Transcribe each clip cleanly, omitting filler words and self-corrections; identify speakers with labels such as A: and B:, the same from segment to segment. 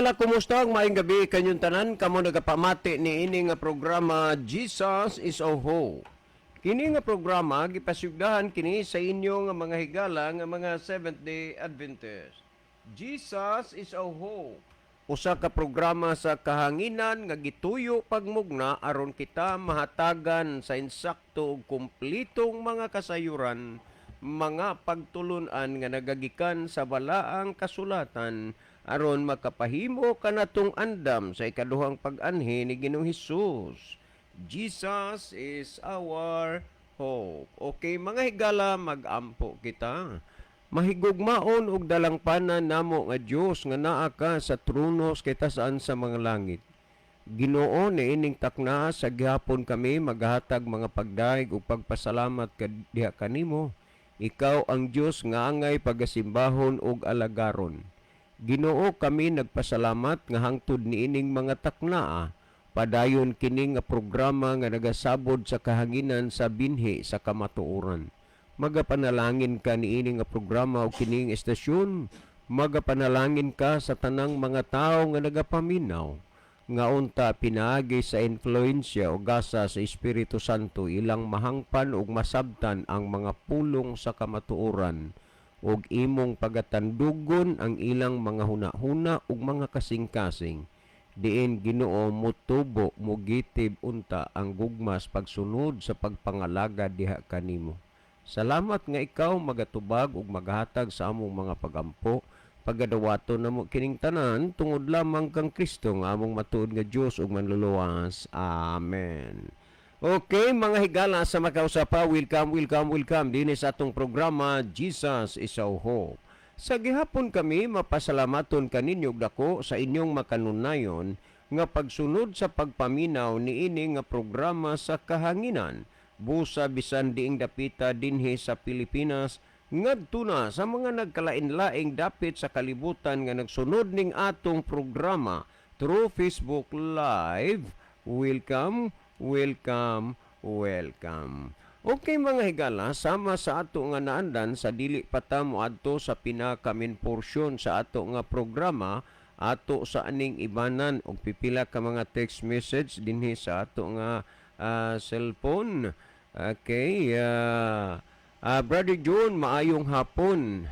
A: Higala, kumusta ang maayong gabi kanyong tanan kamo nagapamati ni ini nga programa, Jesus is our Hope. Kini nga programa gipasugdahan kini sa inyo nga mga higala nga mga Seventh Day Adventist. Jesus is our Hope. Usa ka programa sa kahanginan nga gituyo pagmugna aron kita mahatagan sa insakto ug kumplitong mga kasayuran, mga pagtulunan nga nagagikan sa balaang kasulatan aron makapahimo kanatong andam sa ikaduhang pag-anhi ni Ginoong Hesus. Jesus is our hope. Okay, mga higala, mag-ampo kita. Mahigugmaon ug dalangpanan namo nga Dios nga naa ka sa trono sa kitasan sa mga langit. Ginoo, niining takna sa gihapon kami maghatag mga pagdayeg ug pagpasalamat ka diha kanimo. Ikaw ang Dios nga angay pagasimbahon ug alagaron. Ginoo, kami nagpasalamat nga hangtod niining mga taknaa padayon kini nga programa nga nagasabod sa kahanginan sa binhi sa kamatuoran. Magapanalangin ka niini nga programa o kining estasyon. Magapanalangin ka sa tanang mga tao nga nagapaminaw nga unta pinaagi sa influensya o gasa sa Espiritu Santo ilang mahangpan ug masabtan ang mga pulong sa kamatuoran ug imong pagatandugon ang ilang mga huna-huna ug mga kasing-kasing diin, Ginoo, mutubo, mugitib unta ang gugmas pagsunod sa pagpangalaga diha kanimo. Salamat nga ikaw magatubag ug maghatag sa among mga pagampo. Pagadawaton namo kining tanan tungod lamang kang Kristo nga among matuod nga Dios ug manluluwas. Amen. Okay, mga higala sa makausapa, welcome, welcome, welcome dinhi sa atong programa, Jesus is our Hope. Sa gihapon kami mapasalamaton kaninyo dako sa inyong makanunayon nga pagsunod sa pagpaminaw niini nga programa sa kahanginan. Busa bisan diing dapita dinhi sa Pilipinas ngadto na sa mga nagkalain-laing dapit sa kalibutan nga nagsunod ning atong programa through Facebook Live. Welcome, welcome, welcome. Okay, mga higala, sama sa ato nga naandan, sa dili pa ta moadto sa pinaka main portion sa ato nga programa, ato sa aning ibanan og pipila ka mga text message dinhi sa ato nga cellphone. Okay, Brother John, maayong hapon.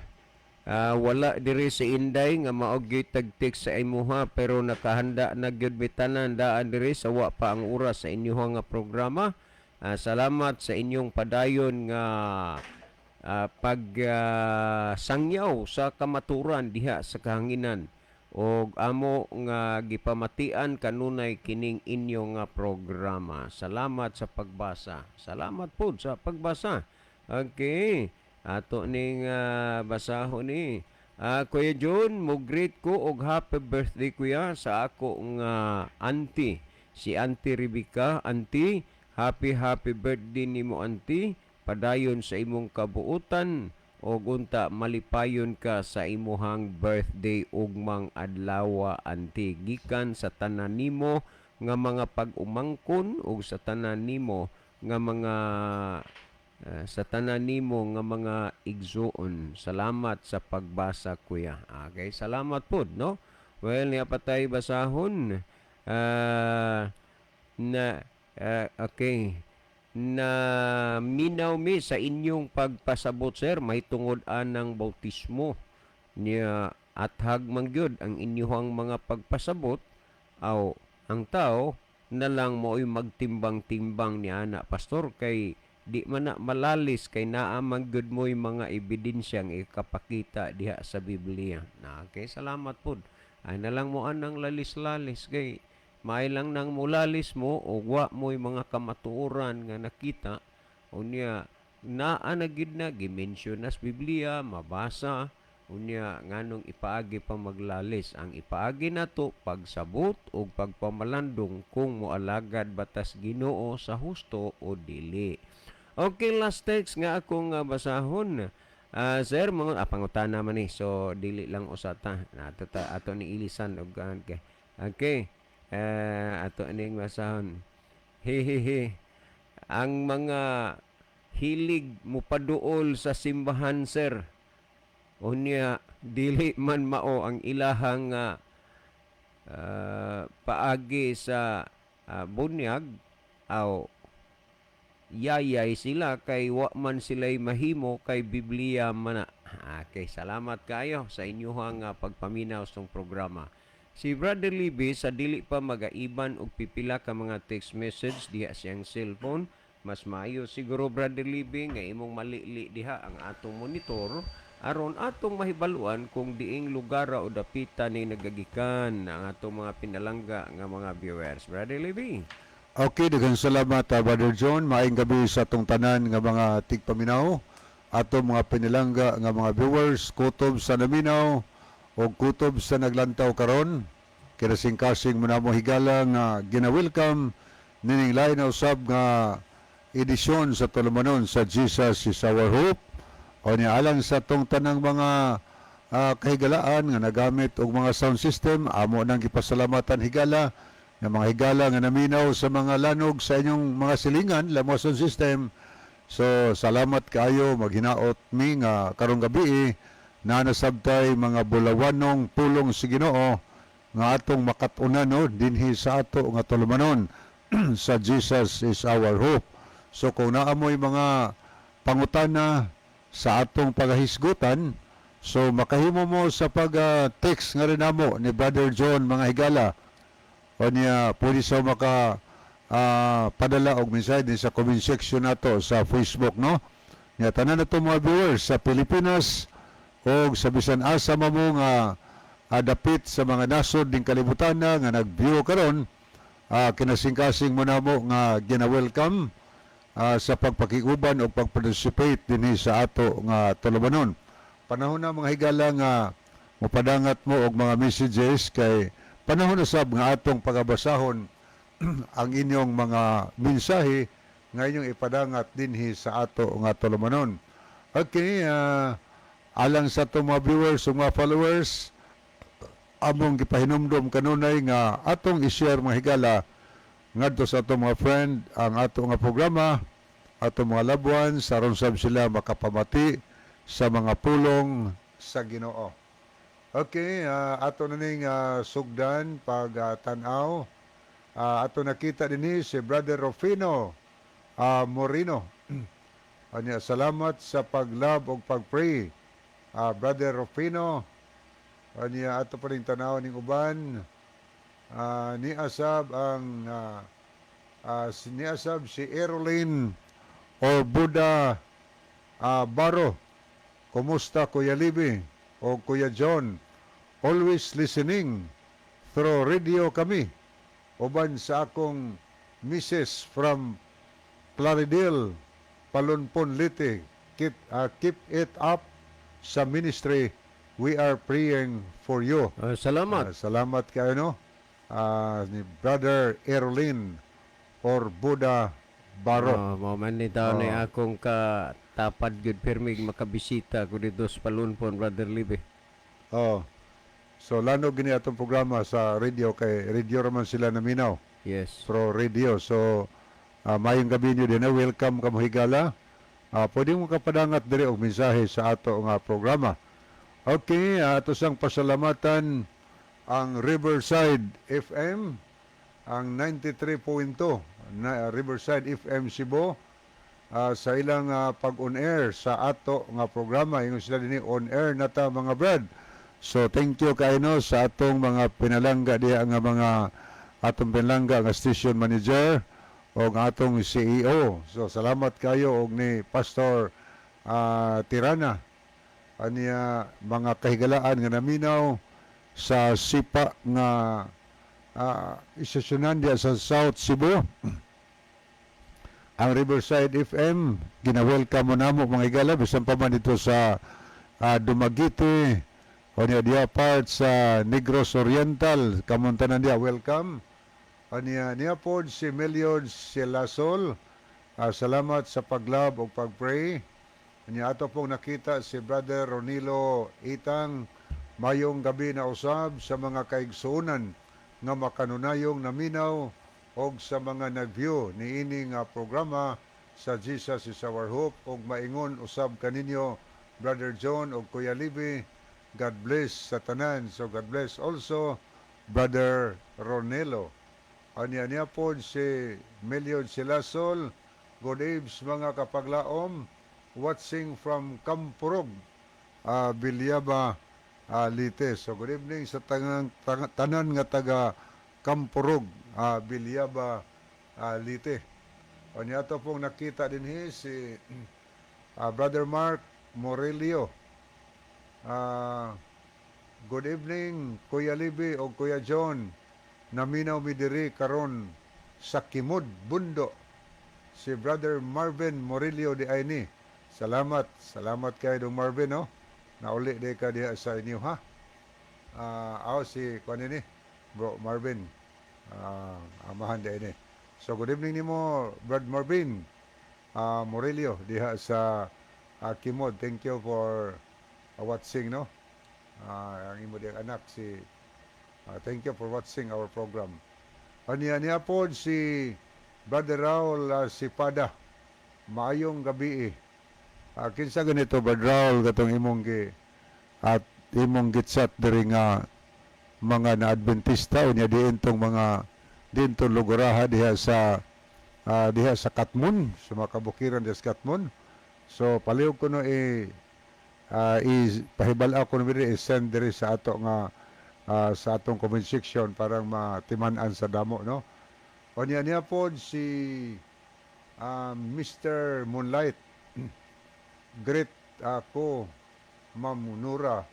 A: Wala diri si Inday nga mao gyud tag-text sa imuha, pero nakahanda na gyud mi tanan daan diri sa wa pa ang oras sa inyuha nga programa. Salamat sa inyong padayon nga pag sangyaw sa kamaturan diha sa kahanginan og amo nga gipamatian kanunay kining inyo nga programa. Salamat sa pagbasa. Salamat pod sa pagbasa. Okay. Ato ning basahon ni. Kuya John, mo-greet ko og happy birthday, kuya, sa ako nga auntie. Si Auntie Rebecca. Auntie, happy happy birthday nimo, auntie. Padayon sa imong kabuutan og unta malipayon ka sa imuhang birthday ugmang adlaw, auntie. Gikan sa tanan nimo nga mga pag-umangkon ug sa tanan nimo nga mga sa tanan nimo nga mga igsuon. Salamat sa pagbasa, kuya. Okay, salamat pod, no? Well, niya pa tayo basahon. Na okay. Na minaw mi sa inyong pagpasabot, sir, may tungod anang bautismo niya athag man gyud ang inyuhang mga pagpasabot aw ang tao na lang mo'y magtimbang-timbang ni ana, pastor, kay di man na malalis kay naa man gyud mo'y mga ebidensyang ikapakita diha sa Biblia na. Okay, salamat pod. Ay na lang mo anang lalis-lalis kay maay lang nang mulalis mo o wa mo'y mga kamatuoran nga nakita. Unya naa na gid na gi-mention na sa Biblia, mabasa. Unya nganong ipaagi pa maglalis? Ang ipaagi nato, pagsabot ug pagpamalandong kung moalagad batas Ginoo sa husto o dili. Okay, last text nga akong basahon. Sir, mga pangutana man ni. So dili lang usa ta. Ato ta ato ni ilisan og okay. Okay. Ato ning basahon. Hehehe. Ang mga hilig mo paduol sa simbahan, sir. Unya dili man mao ang ilahang Paagi sa bunyag aw yayay sila kay wa man sila'y mahimo kay Biblia man na. Okay, salamat kayo sa inyuhang pagpaminaw sa programa. Si Brother Libby sa dili pa magaiban og pipila ka mga text message diha siyang cellphone. Mas maayo siguro, Brother Libby, nga imong malili diha ang atong monitor aron atong mahibaluan kung diing lugar o dapita ni nagagikan ang atong mga pinalangga nga mga viewers. Brother Libby.
B: Okay, daghang salamat, Brother John. Maayong gabi sa atong tanan nga mga tigpaminaw, atong mga pinilangga nga mga viewers, kutob sa naminaw o kutob sa naglantaw karon. Kinasing-kasing mo namo higala nga gina-welcome nining lain na usab nga edisyon sa tulumanon sa Jesus is Our Hope. O niya alang sa atong tanang mga kahigalaan nga nagamit og mga sound system, amo nang gipasalamatan higala nga mga higala nga naminaw sa mga lanog sa inyong mga silingan, lamo sound system. So salamat kaayo, maghinaot mi nga karong gabi na nasabtay mga bulawanong pulong sa Ginoo nga atong makat-unan, no, dinhi sa ato nga tulumanon sa Jesus is Our Hope. So kung naamoy mga pangutana sa atong pagahisgutan, so makahimo mo sa pag-text nga rin namo ni Brother John, mga higala. O niya, pwede sa maka padala og mensahe din sa comment section nato sa Facebook, no? Nya tanan nato mga viewers sa Pilipinas o sa bisan asa mo nga dapit sa mga nasod ning kalibutan na nga nag-view karon, kinasing-kasing mo namo nga gina-welcome sa pagpakiuban o pag-participate dinhi sa ato nga tulumanon. Panahon na, mga higala, nga mopadangat mo og mga messages kay panahon na sab nga atong pagabasahon ang inyong mga mensahe nga inyong ipadangat dinhi sa ato nga tulumanon. Okay, alang sa atong mga viewers ug mga followers, among gipahinumdom kanunay nga atong i-share, mga higala, ngadto sa atong mga friend ang ato nga programa, atong mga loved ones, aron sab sila makapamati sa mga pulong sa Ginoo. Okay, ato na ning sugdan pag tan-aw. Ato nakita dinhi si Brother Rufino Moreno. Anya, salamat sa pag-love ug pag-pray. Brother Rufino, anya ato pa rin tanaw ning uban. Ni asab ang ni asab si Erolin o Buda Baro. Kumusta, Kuya Libby o Kuya John? Always listening through radio kami. Uban sa akong Mrs. from Plaridel, Palonpon, Leyte. Keep it up sa ministry. We are praying for you.
A: Salamat.
B: Salamat kayo, no? Ni Brother Erlin or Buda Baro.
A: Oh, mao man ni taon ni akong ka tapad gyud pirmig makabisita ko dito sa Palunpon, Brother Libe.
B: Oh. So lanog gini atong programa sa radio kay radio raman sila naminaw. Pro radio. So mayong gabi niyo din. Welcome kamo, higala. Pwede mo kapadangat diri og mensahe sa ato nga programa. Okay, ato sang pasalamatan ang Riverside FM, ang 93.2 na Riverside FM Cebu sa ilang pag-on air sa ato nga programa. Ingon sila dinhi, "On air na ta, mga brad." So thank you kaayo, no, sa atong mga pinalangga diha nga mga atong pinalangga nga station manager o ang atong CEO. So salamat kayo og ni Pastor Tirana, aniya mga kahigalaan nga naminaw sa sipa nga istasyonan diya sa South Cebu. Ang Riverside FM, gina-welcome mo namo, mga higala, bisan pa man dito sa Dumaguete o niya diya part sa Negros Oriental, kamong tanan diya, welcome. Aniya niya pod si Meliod Silasol, salamat sa pag-love o pag-pray. Aniya ato pong nakita si Brother Ronilo Itang, mayong gabi na usab sa mga kaigsuonan nga makanunayong naminaw og sa mga nag-view niini nga programa sa Jesus is Our Hope og maingon usab kaninyo, Brother John og Kuya Libby. God bless sa tanan. So God bless also. Brother Ronelo. Anya niya po si Melion Silasol. Good eves, mga kapaglaom. Watching from Kampurog, Villaba, Leyte. So good evening sa tanan nga taga Kampurog, Villaba, Leyte. Anya to pong nakita din si Brother Mark Morelio. Good evening, Kuya Libi o Kuya John. Naminaw mi diri karon sa Kimud, Bundo. Si Brother Marvin Morillo di ay ni. Salamat, salamat kay Dong Marvin, no. Nauli di ka diha sa inyo, ha. Aw si kuan ni Bro Marvin. Amahan di ni. So good evening nimo, Brad Marvin Morillo diha sa Kimod. Thank you for watching, no. Ang imo diyang anak si thank you for watching our program. Aniya niya po si Brother Raul Sipada. Maayong gabi eh. Kinsa ganito, Brother Raul, katong imong gi at imong gitsat diri nga mga na-Adventista unya diin tong mga diin tong luguraha diha sa Katmon, sa mga kabukiran diha sa Katmon. So palihog ko no i i pahibal ako no diri, i-send diri sa ato nga sa atong comment section parang matiman-an sa damo, no. Unya niya po si Mr. Moonlight. Greet ako, Ma'am Nura.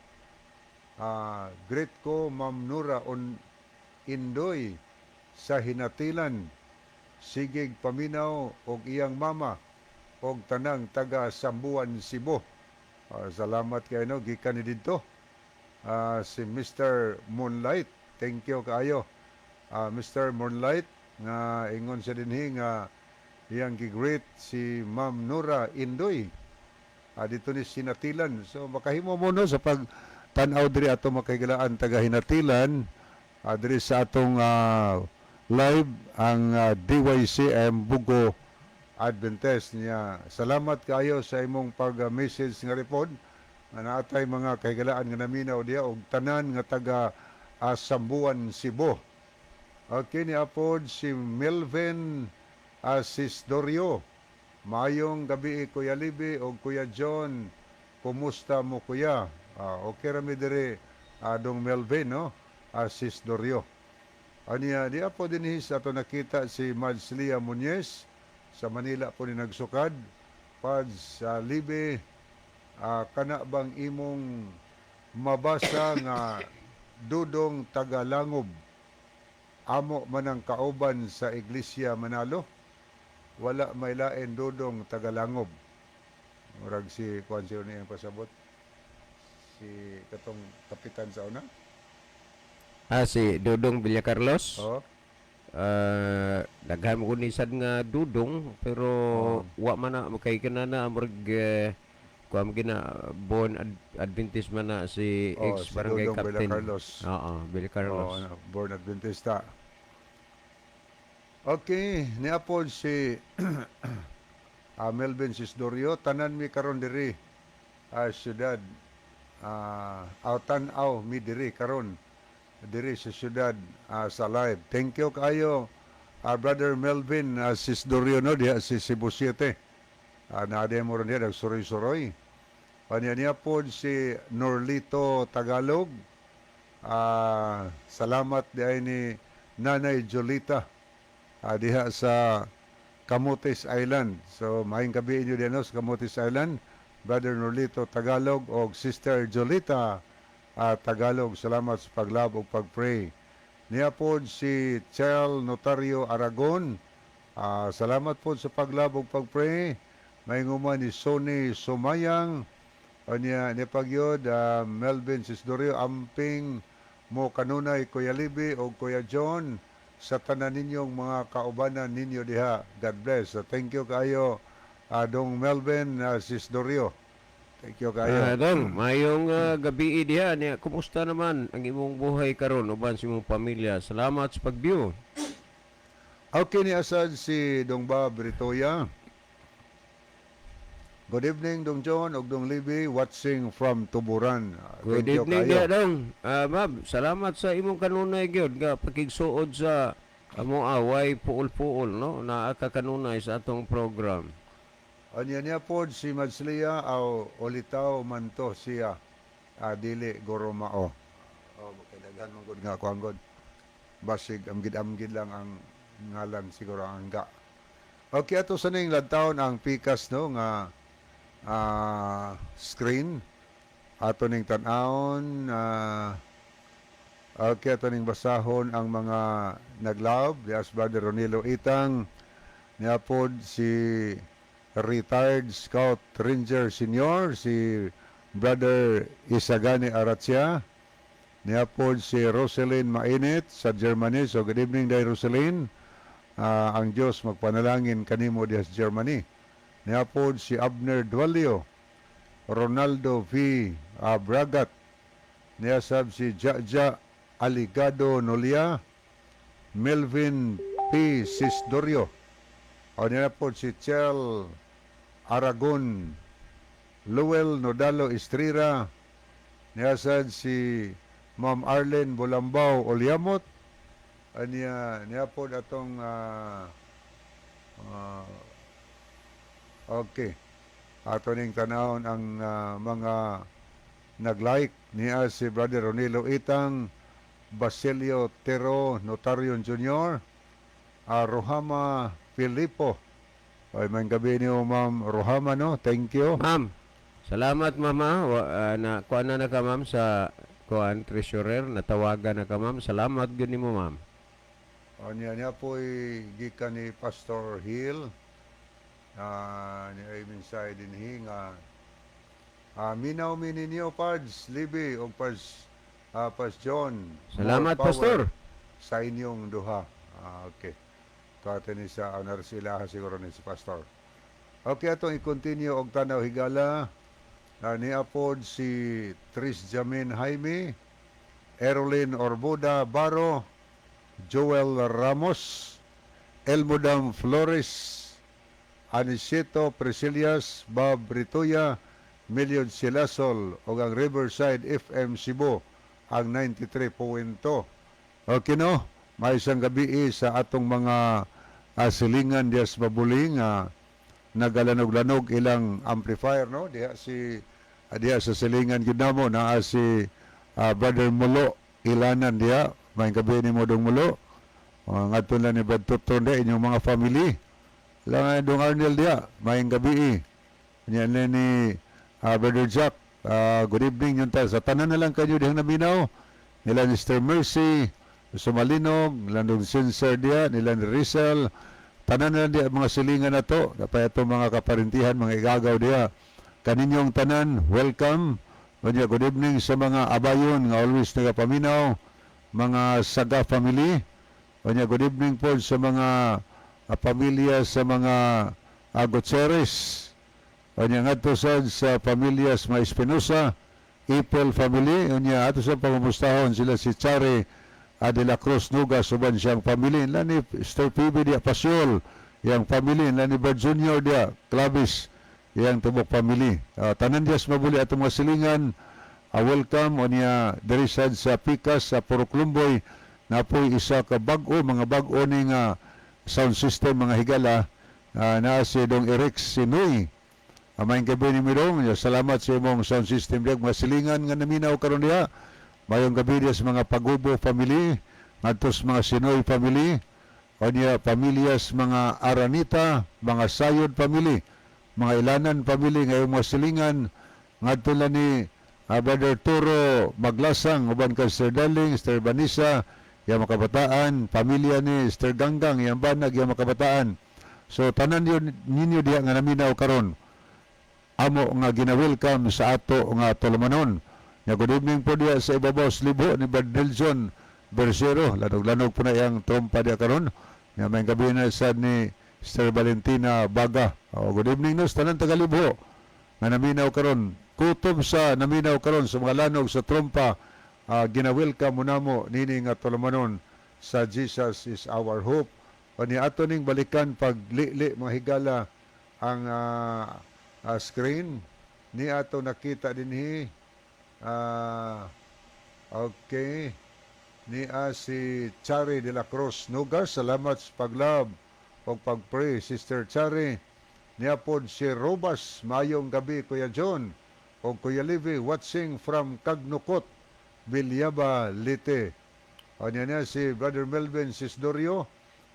B: Greet ko, Ma'am Nura on Indoy sa Hinatilan. Sigig paminaw og iyang mama og tanang taga Sambuan, Cebu. Salamat kay no gikan ni didto. Si Mr. Moonlight. Thank you kaayo. Mr. Moonlight nga ingon siya dinhi nga iyang gi-greet si Ma'am Nora Indoy. Dito ni Sinatilan. So makahimo mo no sa pag tan-aw diri ato makahigalaan taga Hinatilan diri sa atong live ang DYCM Bugo Adventist niya. Salamat kaayo sa imong pag-message nga repod nga naatay mga kahigalaan nga naminaw diya og tanan nga taga Sambuan, Cebu. Okay, ni apod si Melvin Asisdorio. Maayong gabi, Kuya Libi o Kuya John. Kumusta mo, Kuya? Okay ra mi diri, adong Melvin, no? Asisdorio. Aniya, di po din sa ato nakita si Mads Lia Muñez sa Manila po ni nagsukad. Pads sa Libe, kana bang imong mabasa nga Dudong Tagalangob amo man ang kauban sa Iglesia Manalo? Wala may lain Dudong Tagalangob. Murag si kuan siya niya pasabot. Si katong kapitan sa una.
A: Si Dudong Villacarlos.
B: Oh.
A: Daghan mo ni sad nga Dudong pero wa man na kay kanana murag kuan gina born Adventist man na si
B: Oh,
A: ex
B: si
A: barangay
B: Dudong
A: captain.
B: Villacarlos.
A: Oo, Villacarlos.
B: Oh, ano, born Adventista. Okay, niapod si Melvin Sisdorio, tanan mi karon diri syudad aw tan-aw mi diri karon diri sa syudad sa live. Thank you kaayo, Brother Melvin Sisdorio no diha si Cebu City. Naa mo ron diha nagsuroy-suroy. Panya niya pod si Norlito Tagalog. Salamat di ay ni Nanay Jolita diha sa Camotes Island. So maayong gabi inyo diyan no, sa Camotes Island. Brother Norlito Tagalog o Sister Jolita Tagalog. Salamat sa pag-love ug pag-pray. Niya pod si Chel Notario Aragon. Salamat po sa pag-love ug pag-pray. May nguman ni Sonny Sumayang. Anya ni pagyod Melvin Sisdorio, amping mo kanunay, Kuya Libi o Kuya John, sa tanan ninyong mga kaubanan ninyo diha. God bless. So, thank you kayo, Dong Melvin Sisdorio. Thank you kayo.
A: Dong, mayong gabi diha niya. Kumusta naman ang imong buhay karon uban sa imong pamilya? Salamat sa pag-view.
B: Okay ni asad si Dong Bob Ritoya. Good evening, Dong John ug Dong Libby, watching from Tuburan.
A: Good
B: Thank you
A: evening
B: kayo.
A: diha dong. Ma'am, salamat sa imong kanunay gyud nga pakigsuod sa among away puol-puol, no, naa ka kanunay sa atong program.
B: Anya niya pod si Madslia aw Olitaw man to siya. Dili guro mao. Oh, kay daghan man gud nga kuan gud. Basig amgid-amgid lang ang ngalan, siguro ang angga. Okay, ato sa ning lantawon ang pikas, no, nga screen ato ning tan-awon. Okay, ato ning basahon ang mga nag-love. Yes, Brother Ronilo Itang, niya pod si retired Scout Ranger Senior, si Brother Isagani Aratsia, niya pod si Roselyn Mainit sa Germany. So good evening day, Roselyn. Ang Diyos magpanalangin kanimo diha sa Germany. Niya pod si Abner Dualio, Ronaldo V. Bragat, niya sab si Jaja Aligado Nolia, Melvin P. Sisdorio. O niya po si Chel Aragon, Luel Nodalo Estrira, niya sad si Ma'am Arlene Bolambao Oliamot, niya, niya po atong okay. Ato ning tanawon ang mga nag-like. Niya si Brother Ronilo Itang, Basilio Tero Notarion Jr., Rohama Filipo. Ay, may gabi niyo, Ma'am Rohama, no? Thank you.
A: Ma'am, salamat, mama. Na kuan na ka, ma'am, sa kuan treasurer, natawagan na ka, ma'am. Salamat gyud nimo, ma'am.
B: O, niya, niya po gikan ni Pastor Hill. Niya ay mensahe dinhi nga minaw mi ninyo, Pads Libby o Pads John. More
A: Salamat,
B: power
A: Pastor.
B: sa inyong duha. Okay. Tuwate ni sa honor sila siguro ni si Pastor. Okay, atong i-continue og tanaw, higala. Niya pod si Tris Jamin Jaime, Erolin Orboda Baro, Joel Ramos, Elmodam Flores, Anicito Priscilias, Bob Ritoya, Million Silasol, o ang Riverside FM Cebu, ang 93.2. Okay, no? May isang gabi sa atong mga silingan diya sa Mabuling, nagalanog-lanog ilang amplifier, no? Diha sa silingan gid namo naa si Brother Mulo Ilanan diha. May gabi ni mo, Dong Mulo. Ngadto lang ni Brad Tuton diha, inyong mga family. Lang Dong Arnel diha, may gabi. Nya ni Brother Jack, good evening yun ta. Sa tanan na lang kanyo dihang naminaw. Nila Mr. Mercy, Sumalinog, nila Dong Sincere diha, nila ni Rizal, tanan na lang diha mga silingan na to, napay atong mga kaparintihan, mga igagaw diha. Kaninyong tanan, welcome. Unya, good evening sa mga abayon nga always nagapaminaw, mga Saga family. Unya, good evening po sa mga pamilya sa mga Gutierrez. Unya, ngadto sad sa pamilya sa mga Espinosa, Ipel family. Unya, ato sa pangumustahon sila si Chari de la Cruz Nugas uban siyang family. Nila ni Sir PB diya Pasiol, yang family. Nila ni Bert Jr. diya, Clavis, yang tubok family. Tanan diya sa mabuli atong mga silingan, welcome. Unya, diri sad sa Pikas sa Purok Lumboy napoy isa ka bag-o, mga bag-o ni nga sound system, mga higala, na si Dong Eric Sinoy. Maayong gabi ni Midong. Salamat sa imong sound system diya. Mga silingan nga naminaw karon diha. Mayong gabi diya sa mga Pagubo family, ngadto sa mga Sinoy family, kanya pamilya sa mga Aranita, mga Sayod family, mga Ilanan family ngayong mga silingan, ngadto lang ni Brother Turo Maglasang uban kay Sir Darling, Sir Vanessa, yang mga kabataan, pamilya ni Sir Ganggang, yang banag, yang mga kabataan. So tanan yun ninyo diha nga naminaw karon, amo nga gina-welcome sa ato nga tulumanon. Nga good evening po diya sa ibabaw sa libo ni Brad Nelson Bersero. Lanog-lanog po na iyang trompa diya karon. Nga may gabi na sad ni Sir Valentina Baga. Oh, good evening nos tanan tagalibo nga naminaw karon. Kutob sa naminaw karon sa mga lanog sa trompa, gina-welcome mo namo nini nga tulumanon sa Jesus Is Our Hope. O ni ato ning balikan pag li mga higala ang screen ni ato nakita dinhi. Okay, ni si Chari de la Cruz Nugas, salamat sa pag-love o pag-pray, Sister Chari. Niya pod si Robas, "Mayong gabi, Kuya John o Kuya Livy, watching from Kagnukot, Villaba, Leyte." O niya niya si Brother Melvin Sisdorio,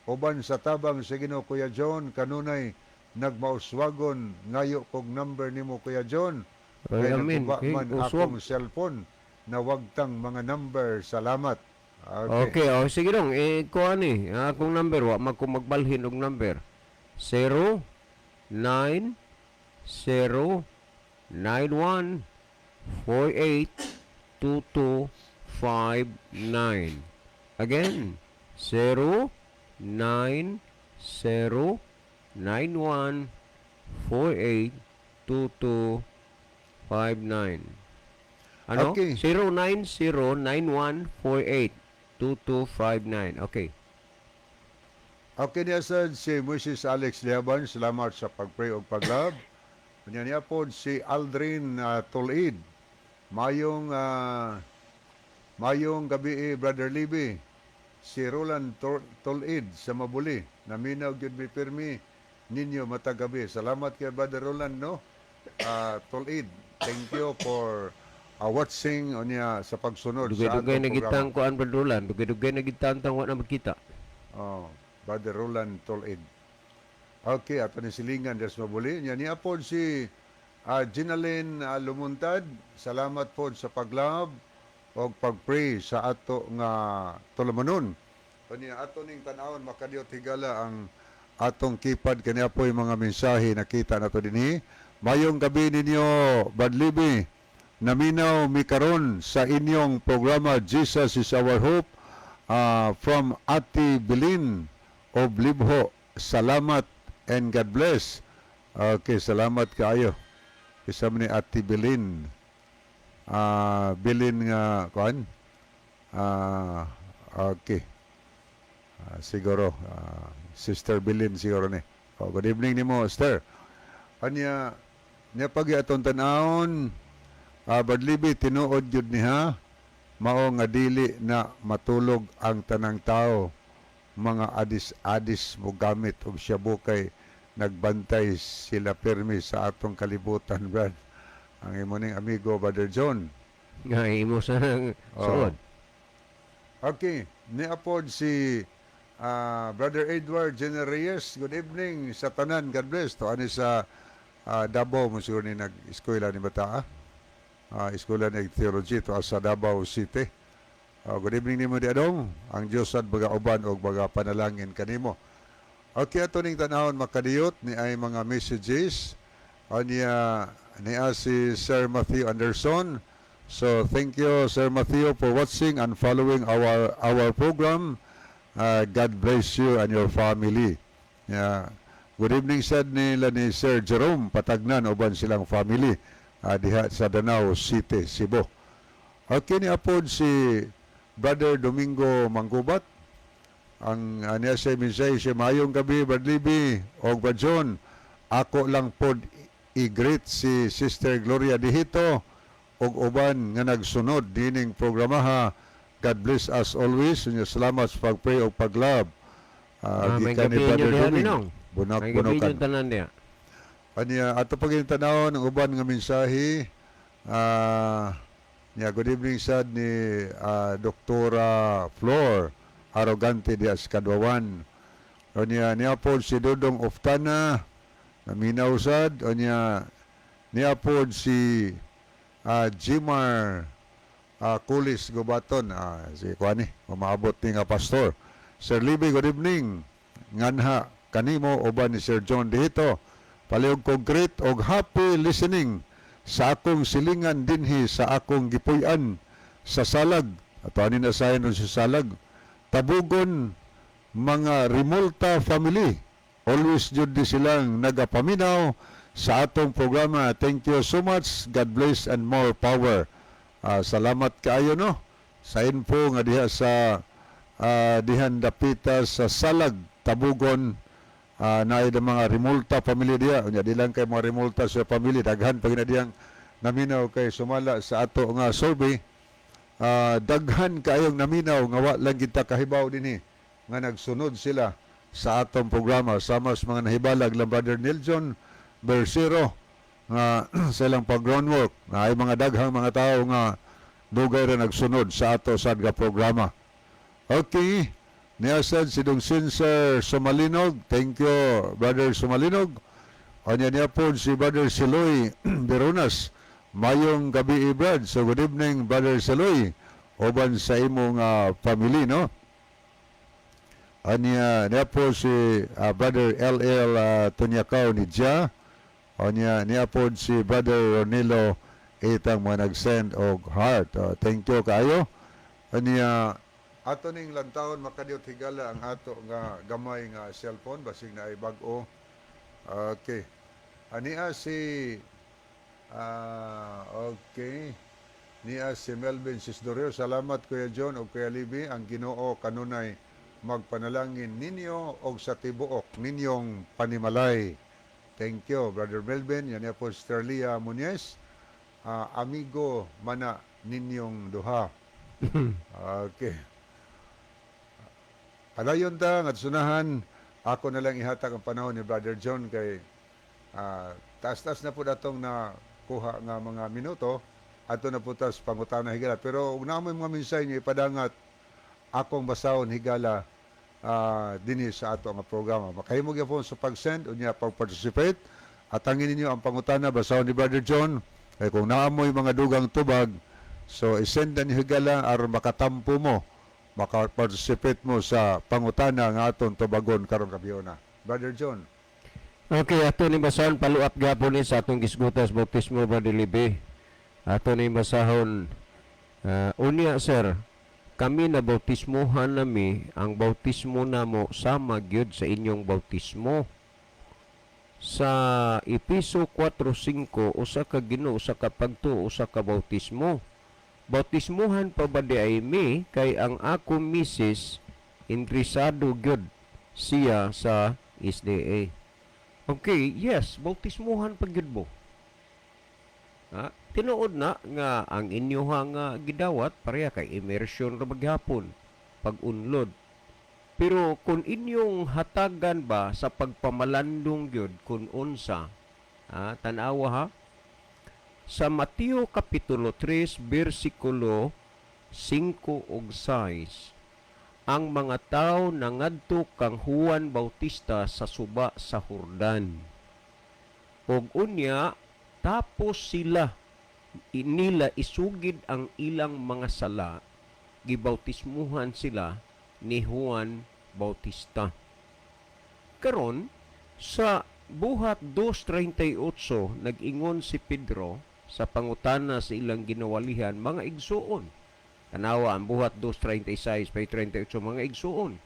B: "Uban sa tabang sa Ginoo, Kuya John, kanunay nagmauswagon, ngayo kog number nimo, Kuya John."
A: Ay,
B: Kay
A: amin.
B: naguba
A: Okay,
B: man
A: uswag.
B: Akong cellphone, nawagtang mga number. Salamat. Okay.
A: Okay, oh, sige dong. Eh, kuan ni, akong number, wa man ko magbalhin og number. 0 9 0 9 1 4 8 2 2 5 9. Again, 0 9 0 9 1 4 8 2 2 5 9. Ano?
B: Okay.
A: 09091482259. Okay.
B: Okay niya sad si Mrs. Alex Liaban, salamat sa pag-pray og pag-love. Unya niya pod si Aldrin Tulid. Mayong gabi eh, Brother Libby. Si Roland Tulid sa Mabuli. Naminaw gyud mi pirmi ninyo matag gabi. Salamat kay Brother Roland, no. Tulid. Thank you for watching unya sa pagsunod sa
A: Dugay-dugay
B: atong
A: na
B: programa.
A: gitang kuan, Brother Roland. Dugay-dugay na gitang tang wa na magkita.
B: Oh, Brother Roland Tolid. Okay, ato ni silingan des mabuli. Nya niya pod si Ginalyn Lumuntad. Salamat pod sa pag-love o pag-pray sa ato nga tulumanon. Unya ato ning tan-awon, makadiyot higala, ang atong keypad kaniya po yung mga mensahe nakita nato dinhi. "Mayong gabi ninyo, Brad Libby. Naminaw mi karon sa inyong programa Jesus is Our Hope, from Ate Bilin of Libho. Salamat and God bless." Okay, salamat kaayo. Isa man ni Ate Bilin. Bilin nga kuan. Okay. Siguro Sister Bilin siguro ni. Oh, good evening nimo, Sister. Anya niya pag atong tan-awon, Brad Libby, tinuod gyud niha mao nga dili na matulog ang tanang tao, mga adis-adis mo gamit og shabu kay nagbantay sila pirmi sa atong kalibutan, Brad. Ang imo ning amigo, Brother John."
A: Nga imo sa
B: Oh.
A: suod.
B: Okay, niapod si Brother Edward Jenner Reyes. "Good evening sa tanan. God bless." To ani sa Davao mo siguro ni nag-eskwela ni bata. Eskwela ni theology to sa Davao City. Good evening nimo di adong. Ang Dios sad baga uban og baga panalangin kanimo. Okay, ato ning tanawon, makadiyot ni ay mga messages. Anya niya si Sir Matthew Anderson. So thank you, Sir Matthew, for watching and following our program. God bless you and your family. Yeah. Good evening sad nila ni Sir Jerome Patagnan uban silang family diha sa Danao City, Cebu. Okay ni apod si Brother Domingo Manggubat. Ang niya sa mensahe siya, "Mayong gabi, Brad Libby og Brad John. Ako lang pod i-greet si Sister Gloria Dihito og uban nga nagsunod dining programaha. God bless us always. Unya salamat sa pag-pray og pag-love."
A: May
B: Gikan ni
A: gabi inyo
B: Brother
A: diha
B: Doming.
A: ninong.
B: Bunak
A: May gabi
B: bunukan.
A: inyo tanan diha.
B: Anya ato pag tanawon ang uban nga mensahe. Nya good evening sad ni Doktora Flor Arrogante di Kadwawan. Unya niya pod si Dodong Oftana, naminaw sad. Unya niya pod si Jimar Kulis Gubaton, si kuani umaabot ni nga pastor. "Sir Libby, good evening. Nganha kanimo uban ni Sir John Dihito. Palihog ko greet og happy listening sa akong silingan dinhi sa akong gipuy-an sa Salag." Ato ani na sayon sa Salag. "Tabugon mga Remulta family. Always jud di silang nagapaminaw sa atong programa. Thank you so much. God bless and more power." Salamat kaayo, no, sa info nga diha sa dihan dapita sa Salag, Tabugon. Naay mga Remulta family diya. Unya di lang kay mga Remulta sa family, daghan pa gina diyang naminaw kay sumala sa ato nga survey. Daghan kaayong naminaw nga wa lang kita kahibaw dinhi nga nagsunod sila sa atong programa, sama sa mga nahibalag lang Brother Niljon Bersero nga sa ilang pag-groundwork na ay mga daghang mga tao nga dugay ra nagsunod sa ato sad nga programa. Okay. Niya sad si Dong Sinser Sumalinog. Thank you, Brother Sumalinog. Anya niya po si Brother Siloy Beronas. Mayong gabi, Brad. So good evening, Brother Siloy. Uban sa imong family, no? Anya niya po si Brother LL Tunyakaw ni Ja. Anya niya po si Brother Ronilo itang mga nag-send og heart. Thank you kaayo. Anya ato ning lantawon, makadiyot, higala, ang ato nga gamay nga cellphone basig na ay bag-o. Okay. Ania si okay. Niya si Melvin Sisdorio. "Salamat, Kuya John o Kuya Libby. Ang Ginoo kanunay magpanalangin ninyo og sa tibuok ninyong panimalay." Thank you, Brother Melvin. Yan niya po si Sterlia Muñez. "Amigo mana ninyong duha." Okay. Padayon ta nga sunahan, ako na lang ihatag ang panahon ni Brother John kay taas-taas na po datong na kuha nga mga minuto ato na po tas pangutana, higala, pero ug naa moy mga mensahe niyo ipadangat, akong basahon, higala, dinhi sa ato nga programa. Makahimo gyapon sa pag-send unya pag-participate. Atangin ninyo ang pangutana, basahon ni Brother John, kay kung naa moy mga dugang tubag, so isend na niyo, higala, aron makatampo mo, maka-participate mo sa pangutana nga aton tubagon karong gabhiona. Brother John.
A: Okay, ato ni basahon, follow-up gyapon ni sa atong gisgutas bautismo, Brother Libe. Ato ni basahon. "Unya sir, kami na bautismohan nami, ang bautismo namo sama gyud sa inyong bautismo. Sa Epeso 4:5, usa ka Ginoo, usa ka pagtuo, usa ka bautismo. Bautismohan pa ba di ay mi, kay ang ako misis interesado gyud siya sa SDA?" Okay, yes, bautismohan pa gyud mo. Ha? Tinuod na nga ang inyoha nga gidawat pareha kay immersion ra maghapon pag-unlod. Pero kung inyong hatagan ba sa pagpamalandong gyud kung unsa, ha, tan-awa ha, sa Mateo Kapitulo 3 bersikulo 5 ug 6, ang mga tao nangadto kang Juan Bautista sa suba sa Jordan. Ug unya tapos sila nila isugid ang ilang mga sala, gibautismuhan sila ni Juan Bautista. Karon sa Buhat 2:38, nag-ingon si Pedro sa pangutana sa ilang ginawalihan, "Mga igsuon." Tanawa ang Buhat 2:36 pay 38, "Mga igsuon,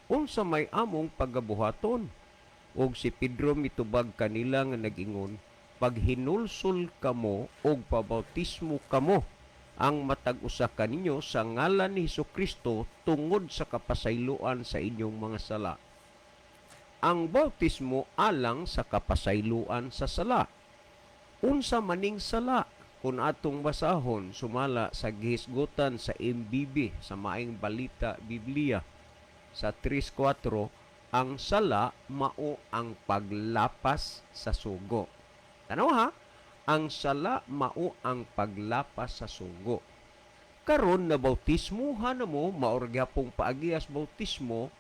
A: unsa may among pagabuhaton?" Og si Pedro mitubag kanila nga nag-ingon, "Paghinulsol kamo og pabautismo kamo ang matag usa kaninyo sa ngalan ni Hesukristo tungod sa kapasayloan sa inyong mga sala." Ang bautismo alang sa kapasayloan sa sala. Unsa maning sala? Kung atong basahon sumala sa gihisgutan sa MBB, sa Maayong Balita Biblia, sa 3.4, ang sala mao ang paglapas sa sugo. Tanaw ha, ang sala mao ang paglapas sa sugo. Karon na bautismohan na mo, mao ra gyapong paagiyas bautismo,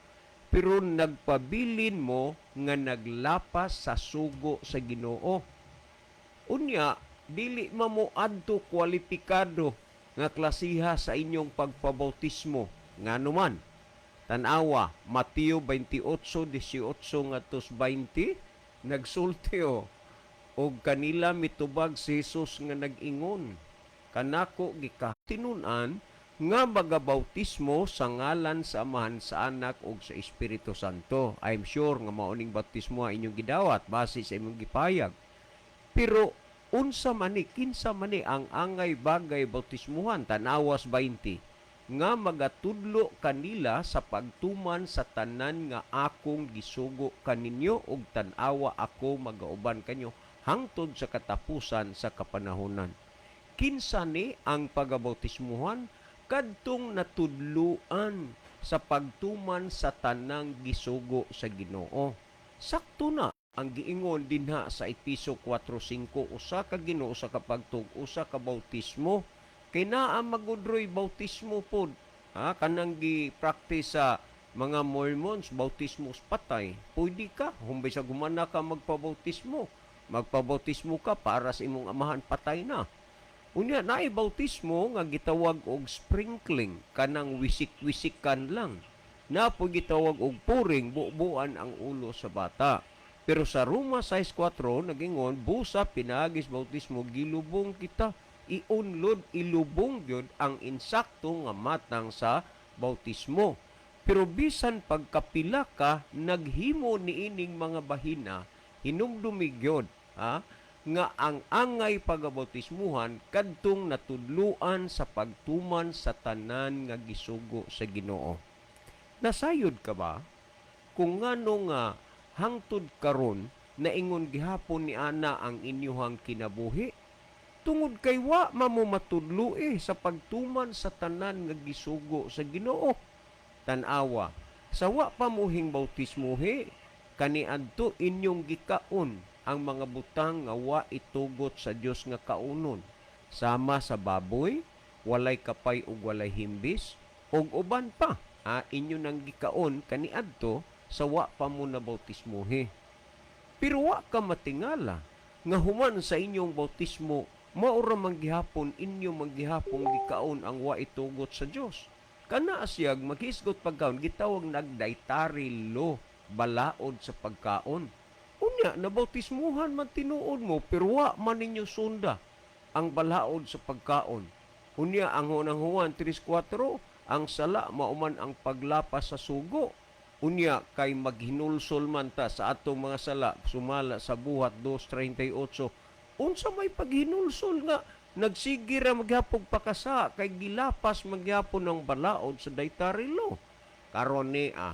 A: pero nagpabilin mo nga naglapas sa sugo sa Ginoo. Unya, dili ma mo adto kwalipikado nga klasiha sa inyong pagpabautismo. Ngano man? Tanawa, Mateo 28:18 ngadto 20, nagsulti o. "Og kanila mitubag si Jesus nga nag-ingon, kanako gikatinun-an nga magabautismo sa ngalan sa Amahan, sa Anak ug sa Espiritu Santo." I'm sure nga mao ning bautismo ang inyong gidawat base sa imong gipayag. Pero unsa man ni, kinsa man ni ang angay bagay bautismuhan? Tanawas 20. nga magatudlo kanila sa pagtuman sa tanan nga akong gisugo kaninyo, ug tan-awa, ako magauban kanyo hangtod sa katapusan sa kapanahonan. Kinsa ni ang pagabautismuhan? Kadtong natudluan sa pagtuman sa tanang gisugo sa Ginoo. Sakto na ang giingon dinha sa Epeso 4:5, usa ka Ginoo, usa ka pagtuo, usa ka bautismo. Kay naa magudroy bautismo pod, ha, kanang gi-practice sa mga Mormons, bautismo sa patay. Pwede ka humbay sa gumana ka magpabautismo. Magpabautismo ka para sa imong amahan, patay na. Unya, naay bautismo nga gitawag og sprinkling, kanang wisik-wisikan lang. Na po gitawag og pouring, bubuan ang ulo sa bata. Pero sa Roma 6:4 nagingon, busa pinaagis bautismo gilubong kita. Iunlod, ilubong gyud ang insakto nga matang sa bautismo. Pero bisan pagkapila ka naghimo niining mga bahina, hinumdumi gyud, ha, nga ang angay pagabautismuhan kadtong natudluan sa pagtuman sa tanan nga gisugo sa Ginoo. Nasayod ka ba kung ngano nga hangtod karon naingon gihapon ni ana ang inyuhang kinabuhi? Tungod kay wa mamo matudlo sa pagtuman sa tanan nga gisugo sa Ginoo. Tan-awa, sa wa pa muhing bautismohe, kaniadto inyong gikaon ang mga butang nga wa itugot sa Dios nga kaunon, sama sa baboy, walay kapay ug walay himbis, ug uban pa. Ha, inyo nang gikaon kaniadto sa wa pa mo na bautismohe. Pero wa ka matingala nga human sa inyong bautismo, maura man gihapon inyo manggihapong gikaon ang wa itugot sa Dios. Kana siyag maghisgot pagkaon, gitawag nag-dietary law, balaod sa pagkaon. Unya, nabautismuhan man tinuod mo, pero wa man ninyo sunda ang balaod sa pagkaon. Unya, ang unang Juan 3:4, ang sala mauman ang paglapas sa sugo. Unya, kay maghinulsol man ta sa atong mga sala, sumala sa Buhat 2:38. Unsa may paghinulsol nga nagsige ra maghapog pakasa kay gilapas magyapon ng balaod sa dietary law? Karon ni ha?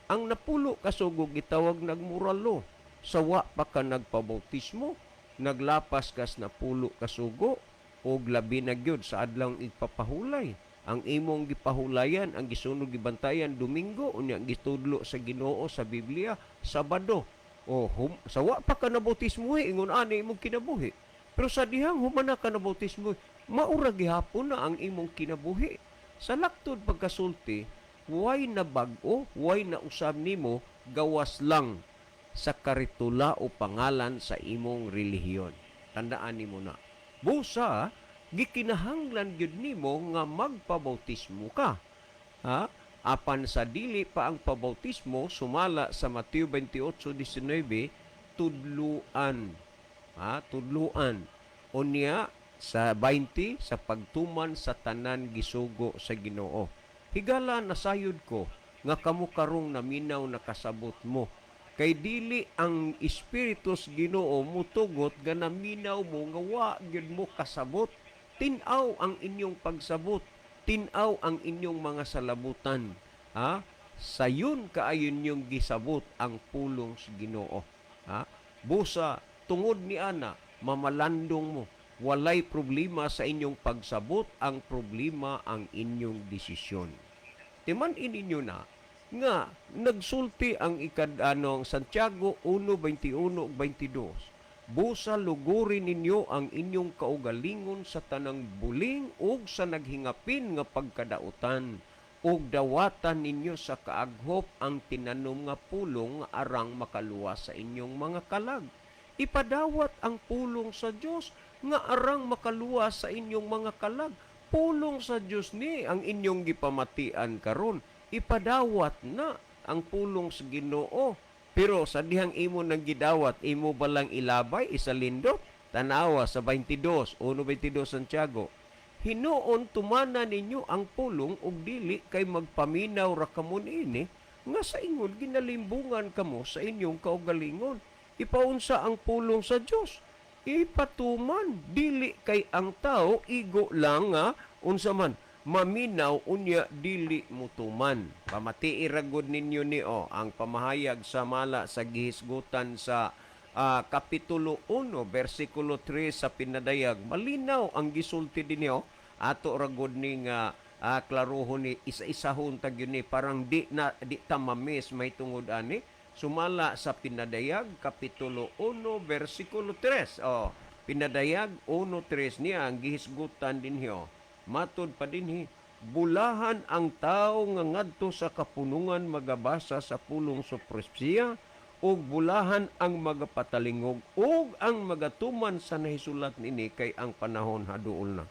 A: Ang napulo kasugo gitawag nagmoral law. Sa wa pa ka nagpabautismo, naglapas kas napulo kasugo og labi na gyud sa adlawng igpapahulay. Ang imong gipahulayan, ang gisunog gibantayan Domingo, unya gitudlo sa Ginoo sa Biblia Sabado. O sa wa pa ka nabautismo, ingon ani imong kinabuhi. Pero sa dihang humana ka nabautismo, maura gihapon na ang imong kinabuhi. Sa laktod pagkasulti, way na bag-o, way na usab nimo, gawas lang sa karitula o pangalan sa imong relihiyon. Tandaan nimo na. Busa, gikinahanglan gyud nimo nga magpabautismo ka. Ha? Apan sa dili pa ang pabautismo, sumala sa Mateo 28:19, tudluan. Ha? Tudluan. Unya, sa 20, sa pagtuman sa tanan gisugo sa Ginoo. Higala, nasayod ko nga kamo karong naminaw nakasabot mo. Kay dili ang Espiritu sa Ginoo mutugot nga naminaw mo nga wa gyud mo kasabot. Tin-aw ang inyong pagsabot. Tin-aw ang inyong mga salabutan. Ha? Sayon kaayon yung gisabot ang pulong sa Ginoo. Ha? Busa, tungod ni ana, mamalandong mo. Walay problema sa inyong pagsabot, ang problema ang inyong desisyon. Timan ininyo na nga nagsulti ang ikad ano, ang Santiago 1:21 ug 22. Busa luguri ninyo ang inyong kaugalingon sa tanang buling ug sa naghingapin nga pagkadautan, ug dawatan ninyo sa kaaghop ang tinanom nga pulong nga arang makaluwas sa inyong mga kalag. Ipadawat ang pulong sa Dios nga arang makaluwas sa inyong mga kalag. Pulong sa Dios ni ang inyong gipamatian karon. Ipadawat na ang pulong sa Ginoo. Pero sa dihang imo nang gidawat, imo balang ilabay, isalindot? Tanawa sa 22, 1:22 Santiago. Hinuon tumana ninyo ang pulong ug dili kay magpaminaw ra kamo niini nga sa ingon ginalimbungan kamo sa inyong kaugalingon. Ipaunsa ang pulong sa Dios? Ipatuman. Dili kay ang tao igo lang nga unsa man Maminaw unya dili mutuman. Pamatii ra gud ninyo ni o ang pamahayag sa mala sa gihisgutan sa Kapitulo 1 bersikulo 3 sa Pinadayag. Malinaw ang gisulti dinhi o. Ato ra gud ni nga klarohon ni, isa-isahon ta gyud ni, parang di na di ta ma-miss may tungod ani. Sumala sa Pinadayag Kapitulo 1 bersikulo 3. Oh, Pinadayag 1:3 niya ang gihisgutan dinhi oh. Matud pa dinhi, bulahan ang tao nga ngadto sa kapunungan magabasa sa pulong sa propesiya ug bulahan ang magapatalingog ug ang magatuman sa nahisulat nini, kay ang panahon haduol na.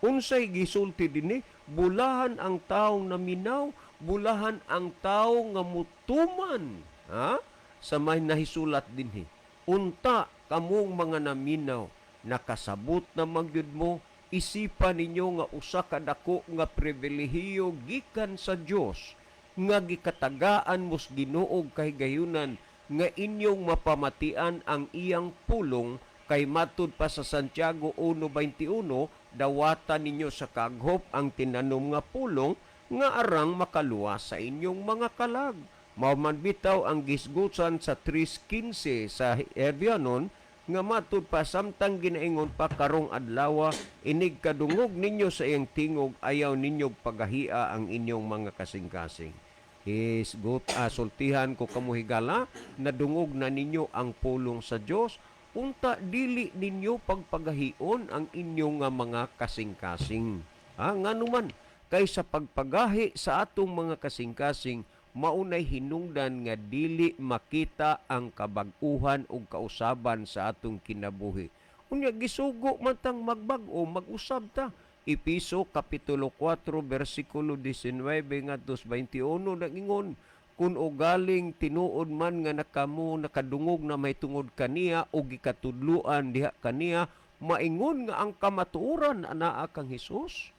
A: Unsay gisulti dinhi? Bulahan ang taong naminaw, bulahan ang tao nga mutuman, ha, sa may nahisulat dinhi. Unta kamong mga naminaw, nakasabot na magyud mo, isipan ninyo nga usa ka dako nga pribilehiyo gikan sa Dios nga gikatagaan mos Ginoo kahigayunan nga inyong mapamatian ang iyang pulong, kay matud pa sa Santiago 1:21, dawatan ninyo sa kaghop ang tinanom nga pulong nga arang makaluwas sa inyong mga kalag. Mao man bitaw ang gisgutan sa 3:15 sa Herbianon nga matud pa, samtang ginaingon pa karong adlawa, inig kadungog ninyo sa iyang tingog, ayaw ninyo pagahia ang inyong mga kasing-kasing. Hisgot, sultihan ko kamo higala, nadungog na ninyo ang pulong sa Dios, unta dili ninyo pagpagahion ang inyong nga mga kasing-kasing. Ha, ngano man kay sa pagpagahi sa atong mga kasing-kasing, maunay hinungdan nga dili makita ang kabag-uhan ug kausaban sa atong kinabuhi. Unya gisugo man tang magbag-o, mag-usab ta. Epeso Kapitulo 4 bersikulo 19 ngadto 21 nagingon, kun ugaling tinuod man nga nakamo nakadungog na may tungod kaniya o gikatudluan diha kaniya, maingon nga ang kamatuoran anaa kang Hesus,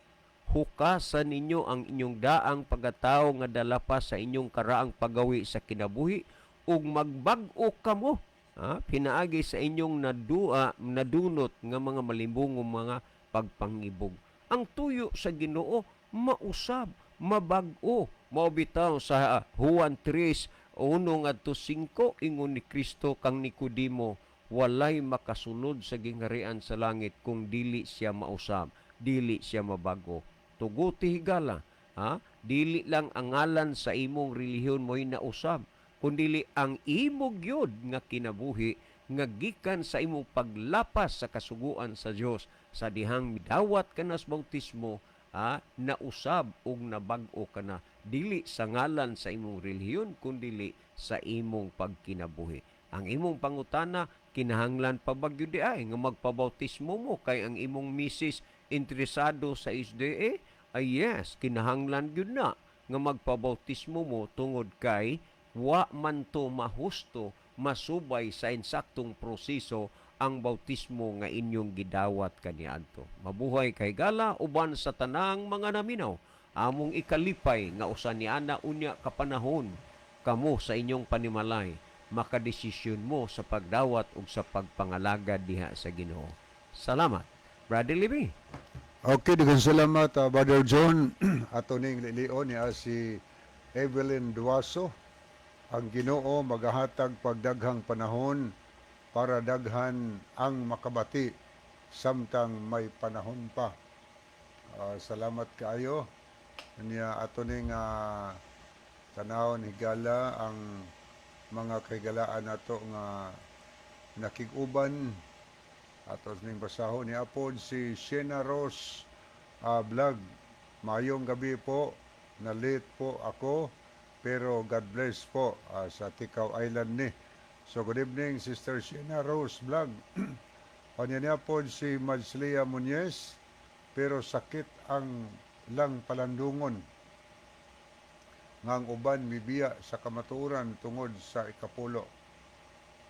A: hukasan ninyo ang inyong daang pagataw nga dala pa sa inyong karaang pagawi sa kinabuhi ug magbag-o kamo, ha, pinaagi sa inyong nadua nadunot nga mga malimbongong mga pagpangibog. Ang tuyo sa Ginoo, mausab, mabag-o. Mao bitaw sa Juan 3:1 ngadto 5, ingon ni Kristo kang Nicodemo, walay makasulod sa gingharian sa langit kung dili siya mausab, dili siya mabago. Tuguti higala, ha? Dili lang ang ngalan sa imong relihiyon mo'y nausab, kundili ang imo gyud nga kinabuhi nga gikan sa imong paglapas sa kasuguan sa Dios sa dihang midawat ka na sa bautismo, ha, nausab ug nabag-o ka na, dili sa ngalan sa imong relihiyon kundili sa imong pagkinabuhi. Ang imong pangutana, kinahanglan pa ba gyud ay nga magpabautismo mo kay ang imong misis interesado sa SDA? Ay yes, kinahanglan gyud na nga magpabautismo mo tungod kay wa man to mahusto, masubay sa insaktong proseso ang bautismo nga inyong gidawat kaniadto. Mabuhay kay gala uban sa tanang mga naminaw. Among ikalipay nga usa ni ana unya kapanahon kamo sa inyong panimalay makadesisyon mo sa pagdawat ug sa pagpangalagad diha sa Ginoo. Salamat. Brother Libby.
B: Okay, daghang salamat, Brother John. Ato ning lilion niya si Evelyn Duaso. Ang Ginoo magahatag pagdaghang panahon para daghan ang makabati samtang may panahon pa. Salamat kaayo. Niya ato ning tanawon higala ang mga kahigalaan nato nga nakig-uban. Ato ning basahon ni apod si Shena Rose Vlog. Maayong gabi po. Na-late po ako pero God bless po sa Ticao Island ni. So good evening, Sister Shena Rose Vlog. Kanya niya po si Madslia Muñez, pero sakit ang lang palandungon nga ang uban mibiya sa kamatuoran tungod sa ikapulo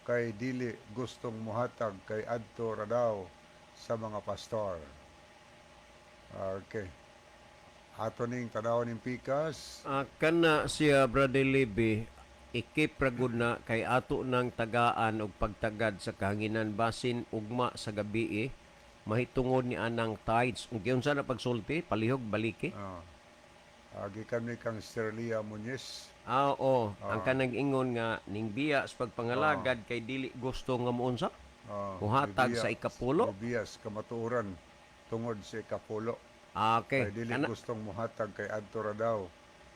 B: kay dili gustong muhatag kay adto ra daw sa mga pastor. Okay. Ato ning tanawon ning pikas.
A: Kana siya, Brother Libby, ikip ra gud na kay ato nang tagaan og pagtagad sa kahanginan basin ugma sa gabi eh. Mahitungod ni anang tithes. Ug giunsa na pagsulti, palihog baliki.
B: Ah. Gikan ni kang Sterlia Muñiz.
A: Ah, oo, ang kanang ingon nga ning biya sa pagpangalagad kay dili gusto nga muunsa.
B: Ah,
A: Muhatag sa ikapulo.
B: Mubiya sa kamatuoran tungod sa ikapulo.
A: Ah, okay.
B: Kay dili
A: Kana,
B: gustong muhatag kay adto ra daw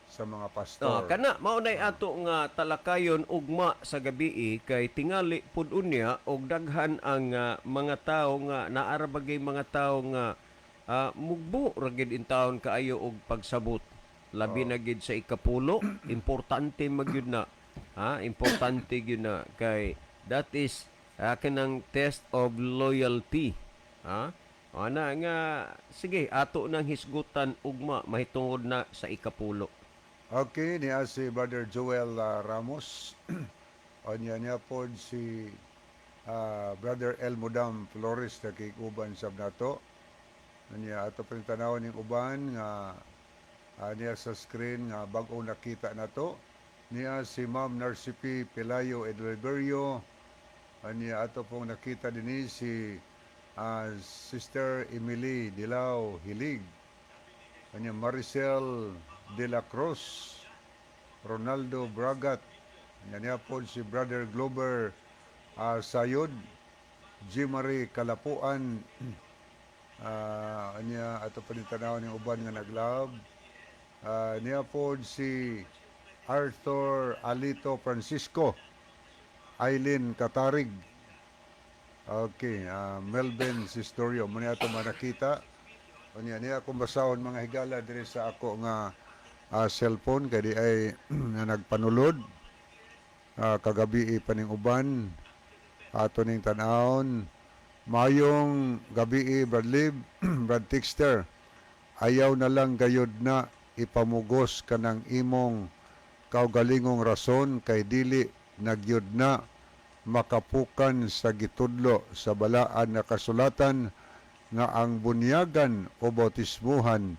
B: sa mga
A: ah,
B: pastor.
A: Kana mao nay ato nga talakayon ugma sa gabii kay tingali pud unya og daghan ang mga tawo nga naara bagay mga tawo nga mugbo ra gid intawon kaayo og pagsabot. Labi na gid sa ikapulo, importante magyud na. Ha, importante gyud na kay that is kanang test of loyalty. Ha? Ana nga sige, ato nang hisgutan ugma mahitungod na sa ikapulo.
B: Okay, niya si Brother Joel Ramos. Onya niya pod si Brother El Mudam Flores nakikuban sab nato. Niya ato pong tanawon ning uban nga niya sa screen nga bag-o nakita nato. Niya si Ma'am Narcipi Pelayo Edriberio. Niya ato pong nakita dinhi si Sister Emily Dilao Hilig. Kanya Maricel de la Cruz, Ronaldo Bragat, kanya niya po si Brother Glover Sayod, G. Marie Kalapuan, kanya ato pa rin tanaw ng uban nga naglab. Niya po si Arthur Alito Francisco, Eileen Katarig, okay, Melvin Sistorio, muna ato manakita. Unya niya akong basahon, mga higala, diri sa ako nga cellphone kay di ay nga nagpanulod kagabi paning uban ato ning tan-awon. Mayong gabi, Brad Lib, Brad Tixter. Ayaw na lang gayod na ipamugos kanang imong kaugalingong rason kay dili nagyud na makapukan sa gitudlo sa balaan na kasulatan nga ang bunyagan o bautismuhan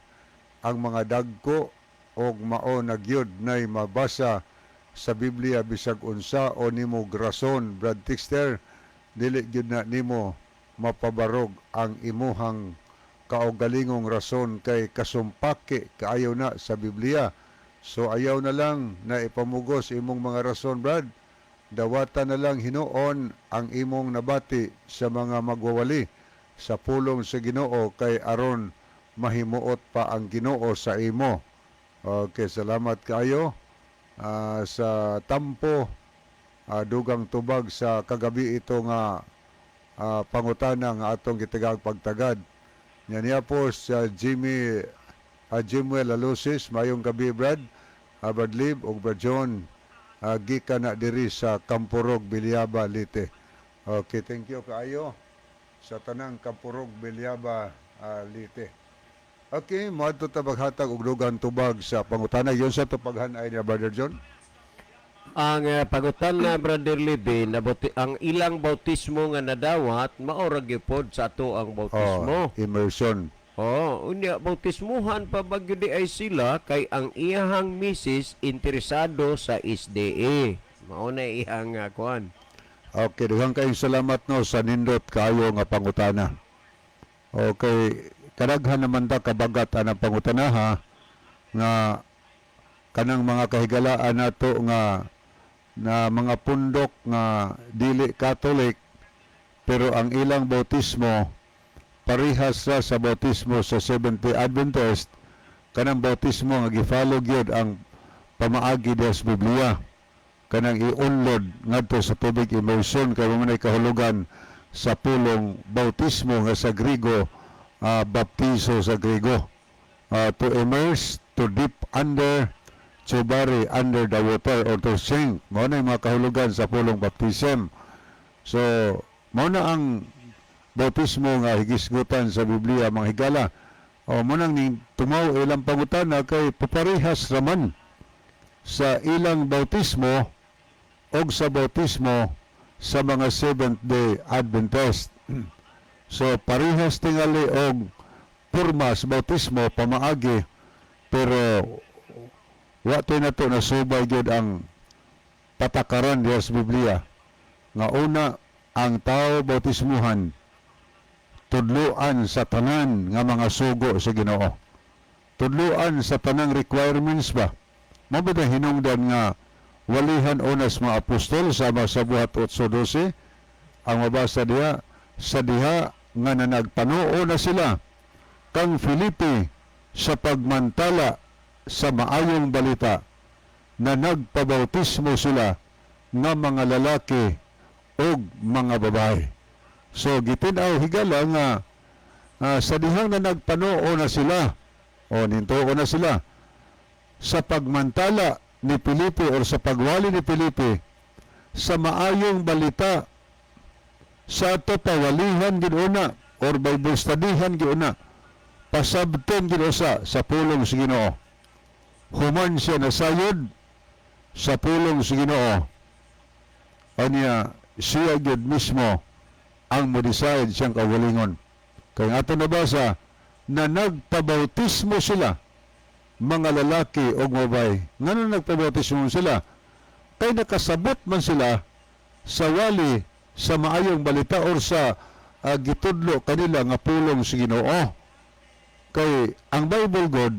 B: ang mga dagko og mao na gyud nay mabasa sa Biblia. Bisag unsa o nimo rason, Brad Tixter, dili gyud na nimo mapabarog ang imuhang kaugalingong rason kay kasumpaki kaayo na sa Biblia. So ayaw na lang na ipamugos imong mga rason, Brad. Dawata na lang hinuon ang imong nabati sa mga magwawali sa pulong sa Ginoo kay aron mahimuot pa ang Ginoo sa imo. Okay, salamat kaayo sa tampo, dugang tubag sa kagabi ito nga pangutana nga atong gitagag pagtagad. Nya niya po sa Jimmy Jimuel Alusis, mayong gabi, Brad, Brad Lib ug Brad John, gikan na diri sa Kampurog, Villaba, Leyte. Okay, thank you kaayo sa tanang Kampurog, Villaba, Leyte. Okay, moadto ta maghatag og dugang tubag sa pangutana. Yun sa tupaghan ay niya, Brother John.
A: Ang pagutan na, Brother Libby, nabuti, ang ilang bautismo nga nadawat mao ra gyud sa ato ang bautismo.
B: Oh, immersion.
A: Oh, unya bautismuhan pa ba gyud ay sila kay ang iyahang misis interesado sa SDA. Mao na iyang kuan.
B: Okay, dughang kayong salamat no sa nindot kaayo nga pangutana. Okay, kadaghan naman ta kabagat anang pangutana ha nga kanang mga kahigalaan nato nga na mga pundok nga dili Catholic pero ang ilang bautismo parihas ra sa bautismo sa Seventh-day Adventist, kanang bautismo nga gi-follow gyud ang pamaagi diha sa Biblia, kanang iunlod ngadto sa tubig, immersion, kay mao man ay kahulugan sa pulong bautismo nga sa Grigo, baptizo sa Grigo. To immerse, to dip under, to bury under the water or to sink, mao na yung mga kahulugan sa pulong baptism. So mao na ang bautismo nga higisgutan sa Biblia, mga higala. O mo nang ning tumaw ilang pangutana kay paparehas raman sa ilang bautismo og sa bautismo sa mga Seventh Day Adventist. So parehas tingali og porma sa bautismo, pamaagi, pero wa to na to nasubay gyud ang patakaran diha sa Biblia nga una ang tao bautismuhan. Tudluan sa tanan nga mga sugo sa Ginoo. Tudluan sa tanang requirements ba. Mao ba hinungdan nga walihan unas mga apostol sama sa Buhat 8:12? Ang mabasa diha, sa diha nga nanagpanuo na sila kang Felipe sa pagmantala sa maayong balita, na nagpabautismo sila nga mga lalaki ug mga babae. So gitin-aw, higala, nga sa dihang na nagpanuo na sila o nintuo na sila sa pagmantala ni Felipe or sa pagwali ni Felipe sa maayong balita, sa ato pawalihan gid una or Bible studyhan gid una, pasabton gid usa sa pulong sa Ginoo. Human siya nasayod sa pulong sa Ginoo, anya siya gyud mismo ang mo-decide siyang kaugalingon, kay ato nabasa na nagpabautismo sila, mga lalaki o babae. Ngano nagpabautismo sila? Kay nakasabot man sila sa wali sa maayong balita or sa gitudlo kanila nga pulong sa Ginoo. Kay ang Bible God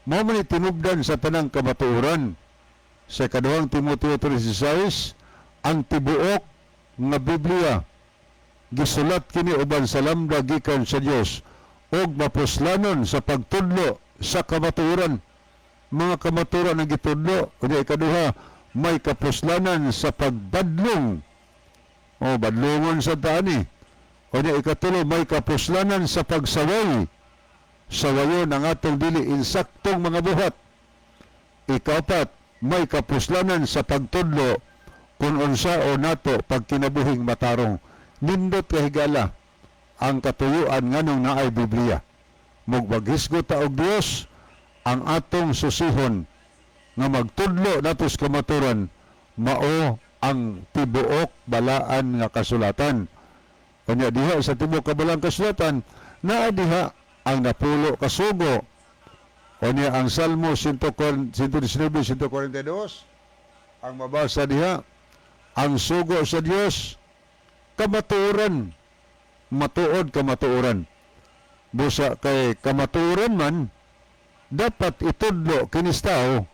B: mao man ni tinubdan sa tanang kamatuoran. Sa Ikaduhang Timoteo 3:16, ang tibuok nga Biblia gisulat kini uban sa lambda gikan sa Dios ug mapuslanon sa pagtudlo sa kamatuoran. Mga kamatuoran ang gitudlo. Unya ikaduha, may kapuslanan sa pagbadlong o badlongon sa taani. Unya ikatulo, may kapuslanan sa pagsaway, sawayon ang atong dili insaktong mga buhat. Ikapat, may kapuslanan sa pagtudlo kung unsa o nato pagkinabuhing matarong. Nindot ka, higala, ang katuyuan nganong naay Biblia. Mugwaghisgot ta og Dios, ang atong susihon nga magtudlo nato sa kamaturan mao ang tibuok balaan nga kasulatan. Unya diha sa tibuok kabalaan kasulatan, naa diha ang napulo kasugo. Unya ang Salmo 119, 142, ang mabasa diha, ang sugo sa Dios kamatuoran, matuod kamatuoran. Busa kay kamatuoran man, dapat itudlo kinis tao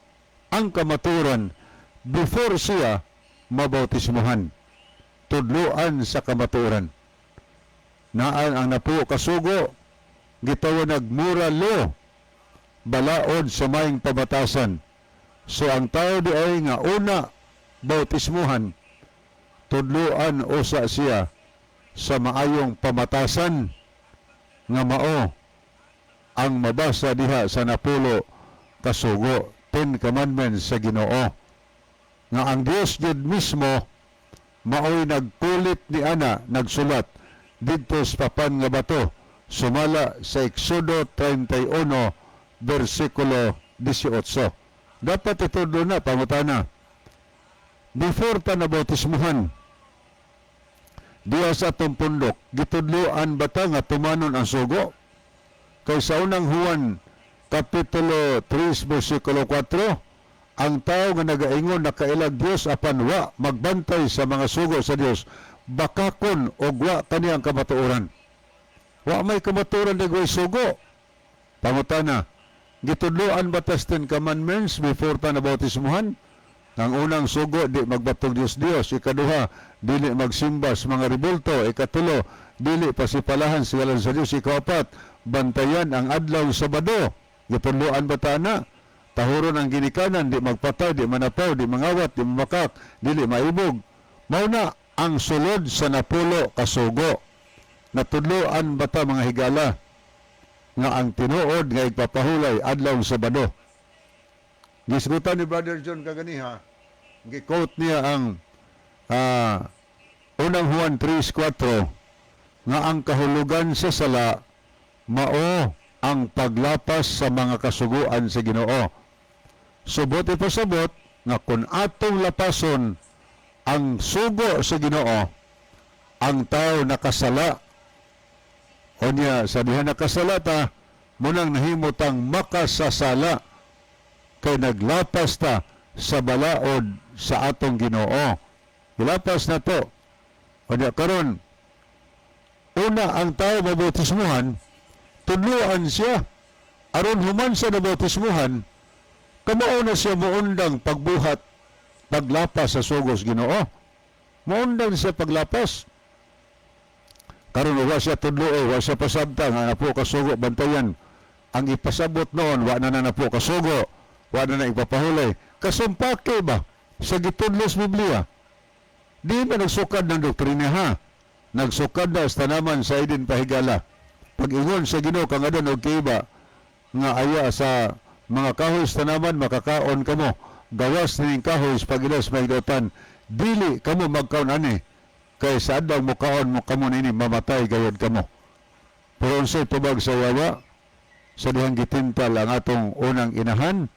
B: ang kamatuoran before siya mabautismuhan. Tudloan sa kamatuoran. Naan ang napulo kasugo, gitawag nag moral law, balaod sa maing pabatasan. So ang tao di ay nga una bautismuhan, tudloan usa siya sa maayong pamatasan nga mao ang mabasa diha sa napulo kasugo, 10 Commandments sa Ginoo, nga ang Dios jud mismo maoy nagkulit ni ana, nagsulat didto sa papan nga bato sumala sa Exodo 31 versikulo 18. Dapat itudlo na. Pangutana, before ta nabautismuhan diya sa atong pundok, gitudloan ba ta nga tumanon ang sugo? Kay sa Unang Juan kapitulo 3 versikulo 4, ang tao nga nagaingon nakailag Dios apan wa magbantay sa mga sugo sa Dios, bakakon og wa kaniyang kamatuoran. Wa may kamatuoran ni sugo. Pangutana, gitudloan ba tas 10 Commandments before ta nabautismuhan? Ang unang sugo, di magbatog Dios Dios. Ikaduha, dili magsimba sa mga rebulto. Ikatulo, dili pasipalahan sa ngalan sa Dios. Ikaapat, bantayan ang Adlaw Sabado. Gitudloan ba ta na? Tahuron ang ginikanan, di magpatay, di manapaw, di mangawat, di mamakak, dili maibog. Mao na ang sulod sa napulo kasugo. Natudloan ba ta, mga higala, nga ang tinuod nga igpapahulay Adlaw Sabado? Gisgutan ni Brother John kaganiha, gi-quote niya ang Unang Juan 3:4 nga ang kahulugan sa sala mao ang paglapas sa mga kasuguan sa Ginoo. Subot ipasabot nga kung atong lapason ang sugo sa Ginoo, ang tao nakasala. Unya sa diha nakasala ta, munang nahimutang makasasala kay naglapas ta sa balaod sa atong Ginoo. Ilapas na to. Unya karon Una ang tao mabautismuhan, tudloan siya. Aron human sa nabautismuhan, kamao na siya moundang pagbuhat, paglapas sa sugos Ginoo. Moundang siya paglapas. Karon wa siya tudlo, wa siya pasabta nga napo kasugo bantayan. Ang ipasabot noon, wa na na napo kasugo, wa na na ipapahulay. Kasumpake ba sa gitudlo sa Biblia? Di ba nagsukad ng doktrina, ha? Nagsukad na sa tanaman sa Eden, pahigala. Pag-ingon sa Ginoo kang Adan og Eva nga aya sa mga kahoy sa tanaman makakaon kamo, gawas ning kahoy sa pagilas mahigdotan, dili kamo magkaon ani, kay sa adlaw mokaon mo kamo nini, mamatay gayod kamo. Pero unsay tubag sa yawa sa dihang gitintal ang atong unang inahan?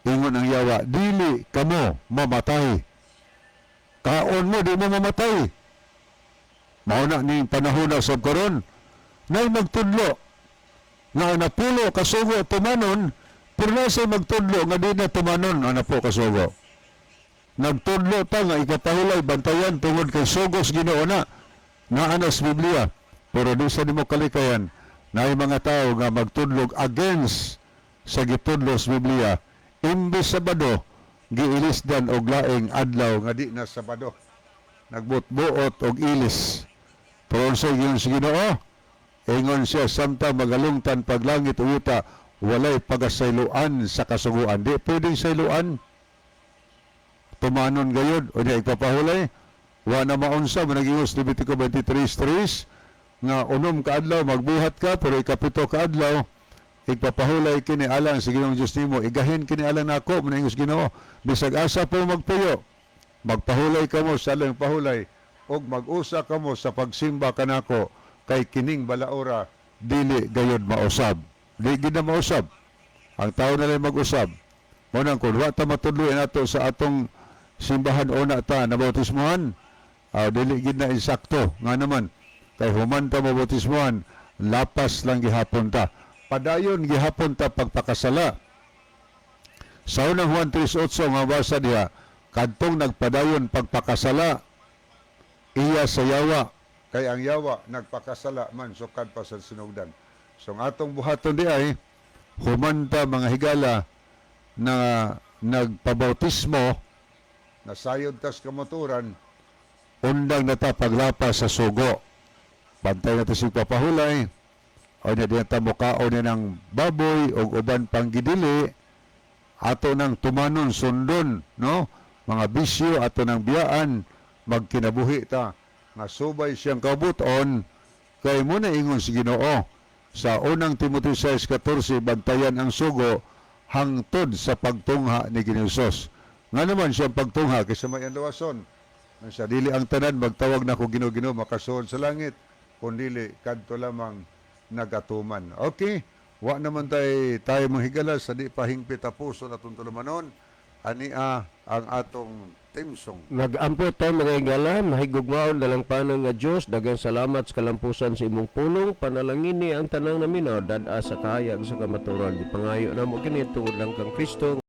B: Ingon ang yawa, "Dili kamo mamatay. Kaon mo, di mo mamatay." Mao na ning panahon na sa karon nay magtudlo nga ang napulo kasugo tumanon, pero nasa magtudlo nga di na tumanon ang napo kasugo. Nagtudlo ta nga ipapahulay, bantayan, tungod kay sugos Ginoo na naa na sa Biblia. Pero di sa nimo kalikayan na mga tao nga magtudlog against sa gitudlo sa Biblia. Imbes Sabado, giilisdan og laing adlaw nga di na Sabado. Nagbutbuot og ilis. Pero unsay ingon sa Ginoo? Ingon siya, samtang magalungtan paglangit ug yuta, walay pagasayloan sa kasuguan. Di pwedeng sayloan. Tumanon gayod o di ipapahulay. Wa na maunsa mo nag-ingos Levitico 23:3 nga 6 ka adlaw magbuhat ka, pero ikapito ka adlaw igpapahulay kini alang sa Ginoong Dios nimo, igahin kini alang nako, mo nag Ginoo. Bisag asa po magpuyo, magpahulay kamo sa alang pahulay ug mag-usa kamo sa pagsimba kanako, kay kining balaora dili gayod mausab. Di gid na mausab. Ang tao na lang mag-usab. Mo nang kun wa ta matudloy nato sa atong simbahan, una ta nabautismohan, dili gid na insakto. Nga naman kay human ta mabautismohan, lapas lang gihapon ta, padayon gihapon ta pagpakasala. Sa Unang Juan 3:8 nga basa diha, kadtong nagpadayon pagpakasala, iya sa yawa, kay ang yawa nagpakasala man sukad pa sa sinugdan. So ang atong buhaton di ay human ta, mga higala, na nagpabautismo, nasayod tas kamaturan, undang na ta paglapas sa sugo. Bantay na ta sa papahulay o na di na ta mukaon ni ng baboy o uban pang gidili. Ato nang tumanon, sundon, no, mga bisyo ato nang biyaan, magkinabuhi ta nga subay siyang kabuton, kay mo na ingon si Ginoo sa Unang Timoteo 6:14, bantayan ang sugo hangtod sa pagtungha ni Ginoong Hesus. Nga naman siyang pagtungha kaysa may ang lawason. Ang sa dili ang tanan magtawag na ko "Ginoo, Ginoo" makasuod sa langit, kundili kadto lamang nagatuman. Okay, wa naman tay tayo mga higala sa di pa hingpit a puso natong tulumanon. Ania ang atong theme song.
A: Magampo tayo, mga higala. Mahigugmaon dalangpanon nga Diyos, daghang salamat sa kalampusan sa imong pulong. Panalangini ang tanang naminaw, dad-a sa kahayag sa kamaturan. Gipangayo namo kini tungod lang kang Kristo.